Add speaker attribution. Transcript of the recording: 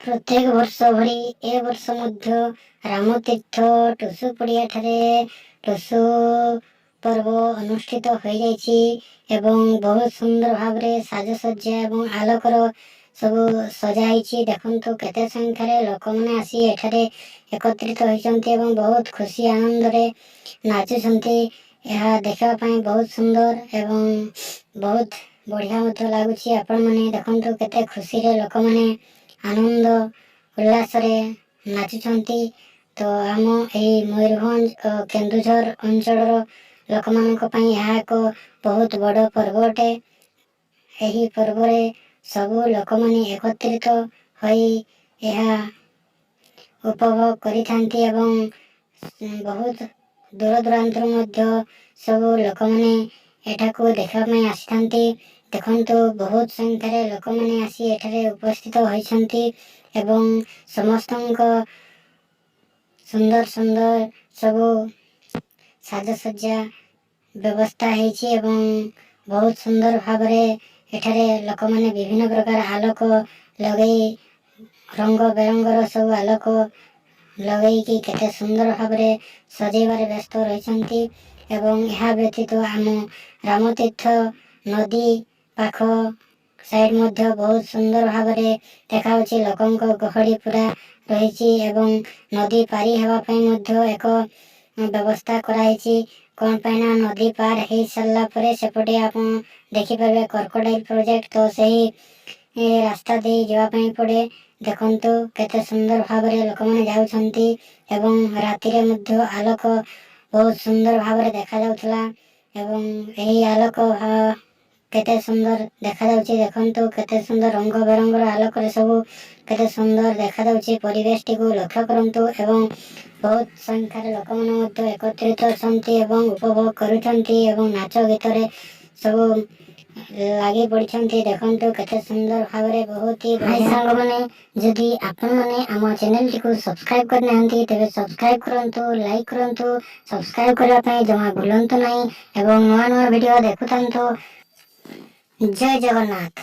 Speaker 1: ପ୍ରତ୍ୟେକ ବର୍ଷ ଭଳି ଏ ବର୍ଷ ମଧ୍ୟ ରାମତୀର୍ଥ ଟୁସୁ ପଡ଼ିଆଠାରେ ଟୁସୁ ପର୍ବ ଅନୁଷ୍ଠିତ ହୋଇଯାଇଛି ଏବଂ ବହୁତ ସୁନ୍ଦର ଭାବରେ ସାଜସଜ୍ଜା ଏବଂ ଆଲୋକର ସବୁ ସଜା ହେଇଛି। ଦେଖନ୍ତୁ, କେତେ ସଂଖ୍ୟାରେ ଲୋକମାନେ ଆସି ଏଠାରେ ଏକତ୍ରିତ ହୋଇଛନ୍ତି ଏବଂ ବହୁତ ଖୁସି ଆନନ୍ଦରେ ନାଚୁଛନ୍ତି। ଏହା ଦେଖିବା ପାଇଁ ବହୁତ ସୁନ୍ଦର ଏବଂ ବହୁତ ବଢ଼ିଆ ମଧ୍ୟ ଲାଗୁଛି। ଆପଣମାନେ ଦେଖନ୍ତୁ, କେତେ ଖୁସିରେ ଲୋକମାନେ ଆନନ୍ଦ ଉଲ୍ଲାସରେ ନାଚୁଛନ୍ତି। ତ ଆମ ଏହି ମୟୂରଭଞ୍ଜ ଓ କେନ୍ଦୁଝର ଅଞ୍ଚଳର ଲୋକମାନଙ୍କ ପାଇଁ ଏହା ଏକ ବହୁତ ବଡ଼ ପର୍ବ ଅଟେ। ଏହି ପର୍ବରେ ସବୁ ଲୋକମାନେ ଏକତ୍ରିତ ହୋଇ ଏହା ଉପଭୋଗ କରିଥାନ୍ତି ଏବଂ ବହୁତ ଦୂର ଦୂରାନ୍ତରୁ ମଧ୍ୟ ସବୁ ଲୋକମାନେ ଏଠାକୁ ଦେଖିବା ପାଇଁ ଆସିଥାନ୍ତି। ଦେଖନ୍ତୁ, ବହୁତ ସଂଖ୍ୟାରେ ଲୋକମାନେ ଆସି ଏଠାରେ ଉପସ୍ଥିତ ହୋଇଛନ୍ତି ଏବଂ ସମସ୍ତଙ୍କ ସୁନ୍ଦର ସୁନ୍ଦର ସବୁ ସାଜସଜ୍ଜା ବ୍ୟବସ୍ଥା ହେଇଛି ଏବଂ ବହୁତ ସୁନ୍ଦର ଭାବରେ ଏଠାରେ ଲୋକମାନେ ବିଭିନ୍ନ ପ୍ରକାର ଆଲୋକ ଲଗେଇ, ରଙ୍ଗ ବେରଙ୍ଗର ସବୁ ଆଲୋକ ଲଗେଇକି କେତେ ସୁନ୍ଦର ଭାବରେ ସଜେଇବାରେ ବ୍ୟସ୍ତ ରହିଛନ୍ତି। ଏବଂ ଏହା ବ୍ୟତୀତ ଆମ ରାମତୀର୍ଥ ନଦୀ ପାଖ ସାଇଡ୍ ମଧ୍ୟ ବହୁତ ସୁନ୍ଦର ଭାବରେ ଦେଖାଯାଉଛି। ଲୋକଙ୍କ ଗହଳି ପୁରା ରହିଛି ଏବଂ ନଦୀ ପାରି ହେବା ପାଇଁ ମଧ୍ୟ ଏକ ବ୍ୟବସ୍ଥା କରାହେଇଛି। କଣ ପାଇଁ ନା ନଦୀ ପାର ହେଇ ସାରିଲା ପରେ ସେପଟେ ଆପଣ ଦେଖିପାରିବେ କ୍ରୋକୋଡାଇଲ ପ୍ରୋଜେକ୍ଟ। ତ ସେହି ରାସ୍ତା ଦେଇ ଯିବା ପାଇଁ ପଡେ। ଦେଖନ୍ତୁ, କେତେ ସୁନ୍ଦର ଭାବରେ ଲୋକମାନେ ଯାଉଛନ୍ତି ଏବଂ ରାତିରେ ମଧ୍ୟ ଆଲୋକ ବହୁତ ସୁନ୍ଦର ଭାବରେ ଦେଖାଯାଉଥିଲା ଏବଂ ଏହି ଆଲୋକ କେତେ ସୁନ୍ଦର ଦେଖାଯାଉଛି। ଦେଖନ୍ତୁ, କେତେ ସୁନ୍ଦର ରଙ୍ଗ ବେରଙ୍ଗର ଆଲୋକରେ ସବୁ କେତେ ସୁନ୍ଦର ଦେଖାଯାଉଛି। ପରିବେଶଟିକୁ ଲକ୍ଷ୍ୟ କରନ୍ତୁ ଏବଂ ବହୁତ ସଂଖ୍ୟାରେ ଲୋକମାନେ ମଧ୍ୟ ଏକତ୍ରିତ ଅଛନ୍ତି ଏବଂ ଉପଭୋଗ କରୁଛନ୍ତି ଏବଂ ନାଚ ଗୀତରେ ସବୁ ଲାଗି ପଡ଼ିଛନ୍ତି। ଦେଖନ୍ତୁ, କେତେ ସୁନ୍ଦର ଭାବରେ ବହୁତ ହି। ଭାଇ ସାଙ୍ଗମାନେ, ଯଦି ଆପଣମାନେ ଆମ ଚ୍ୟାନେଲଟିକୁ ସବସ୍କ୍ରାଇବ କରିନାହାନ୍ତି, ତେବେ ସବସ୍କ୍ରାଇବ କରନ୍ତୁ, ଲାଇକ୍ କରନ୍ତୁ। ସବସ୍କ୍ରାଇବ କରିବା ପାଇଁ ଜମା ଭୁଲନ୍ତୁ ନାହିଁ ଏବଂ ନୂଆ ନୂଆ ଭିଡ଼ିଓ ଦେଖୁଥାନ୍ତୁ। ଜୟ ଜଗନ୍ନାଥ।